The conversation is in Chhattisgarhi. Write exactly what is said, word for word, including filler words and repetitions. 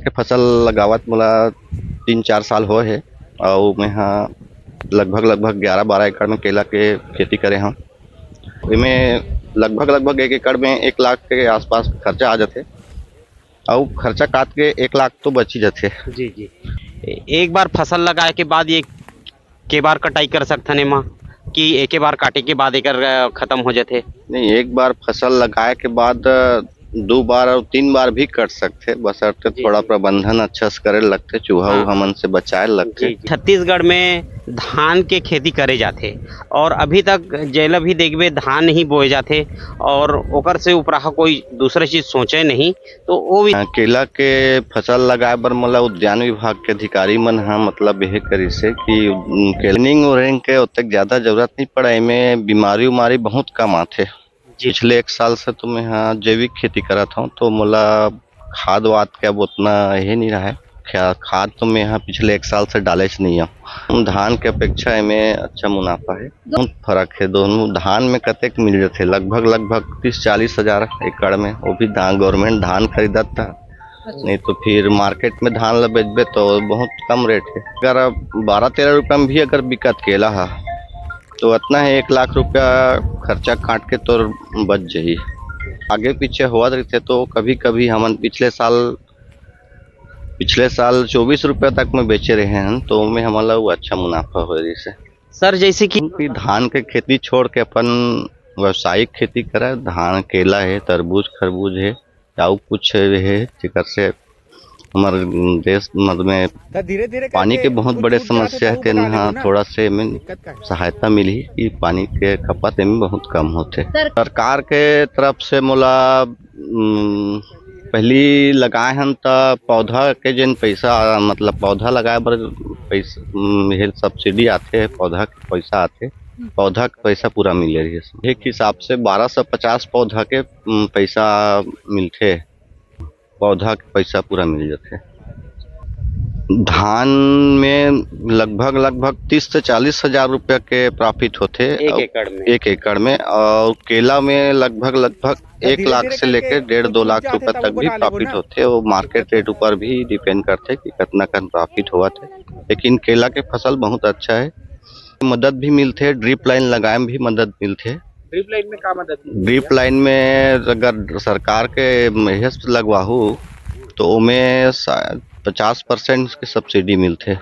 के फसल लगावत मोला तीन चार साल होए हे, अउ मैं ह लगभग, लगभग ग्यारह बारह एकड़ में केला के खेती करे हंव। एमे लगभग, लगभग एक एकड़ में एक लाख के आसपास खर्चा आ जाथे, अउ खर्चा काट के एक लाख तो बच ही जाथे। जी, जी। ए-, एक बार फसल लगाए के बाद ये के बार कटाई कर सकथन एमा, कि एके बार काटे के बाद एकर, अ, खत्म हो जाथे? नहीं, एक बार फसल लगाए के बाद, अ, दो बार और तीन बार भी कट सकथे, बशर्ते जी, थोड़ा जी। प्रबंधन अच्छा से करे लगथे, चूहा हाँ। उहा मन से बचाए लगथे। जी, जी। छत्तीसगढ़ में धान के खेती करे जाथे और अभी तक जेला भी देखबे धान ही बोए जाथे और ओकर से उपराहा कोई दूसरा चीज सोचे नहीं। तो वो भी अ, केला के फसल लगाए बर मोला उद्यान विभाग के अधिकारी मन ह मतलब यह करिस हे कि, उम, के ट्रेनिंग व्रेनिंग के ओतेक ज्यादा जरूरत नहीं पड़े, एमे बीमारी उमारी बहुत कम आथे। जी। पिछले एक साल से तो मैं ह जैविक खेती करत हंव, तो मोला खाद वाद के अब उतना ये नहीं रहा है। खा-, खाद तो मैं ह पिछले एक साल से डालेच नहीं हंव। धान के अपेक्षा एमे अच्छा मुनाफा है। बहुत फर्क है दोनों। धान में कतेक मिल जाथे, लगभग, लगभग तीस चालीस हजार एकड़ में, वो भी धान, गवर्नमेंट धान खरीदत था, अच्छा। नहीं तो फिर मार्केट में धान ला बेचबे तो बहुत कम रेट है। अगर बारह तेरह रुपया में भी अगर बिकत केला हा, तो अतना है, एक लाख रुपया खर्चा काट के तोर बच जाही। आगे पीछे होवत रहिथे, तो कभी-कभी हमन पिछले साल, पिछले साल चौबीस रुपया तक में बेचे रहे हन, तो ओमे हमन ला वो अच्छा मुनाफा होए रहिस हे। सर, जैसे कि कि धान के खेती छोड़ के अपन व्यावसायिक खेती करे, धान, केला हे, तरबूज, खरबूज हे, अउ कुछ हे, जेकर से हमर देश, मतलब, में त धीरे-धीरे पानी करके के बहुत कुछ बड़े छूट जाथे, समस्या त हे, ऊपर तेन आ ह लेबे ना। थोड़ा से एमे दिक्कत का हे? सहायता मिलही कि पानी के खपत एमे बहुत कम होथे। सर सरकार के तरफ से मोला, उम, पहली लगाए हन त पौधा के जेन पैसा, मतलब, पौधा लगाए बर पैसा, उम, ये सब्सिडी आथे, पौधा के पैसा आथे, पौधा के पैसा पूरा मिले रहिस। एक हिसाब से बारह सौ पचास पौधा के, उम, पैसा मिलथे। पौधा के पैसा पूरा मिल जाथे। धान में लगभग, लगभग तीस से चालीस हजार रुपया के प्रॉफिट होथे एक अउ एकड़ में। एक एकड़ में, और केला में लगभग, लगभग तो एक लाख धीरे-धीरे से लेके करके डेढ़ कुछ दो छूट लाख जाथे, रुपया तब तक वो भी बना लेबो प्रॉफिट ना। होथे। वो मार्केट रेट ऊपर भी डिपेंड करथे कि कितना कन प्रॉफिट होवत हे, लेकिन केला के फसल बहुत अच्छा है। मदद भी मिलथे, ड्रिप लाइन लगाए में भी मदद मिलथे। ड्रिप लाइन में का मदद मिलथे ड्रिप भैया? लाइन में अगर सरकार के मेहस लगवाहू, तो ओमे सा-, पचास परसेंट के सब्सिडी मिलथे।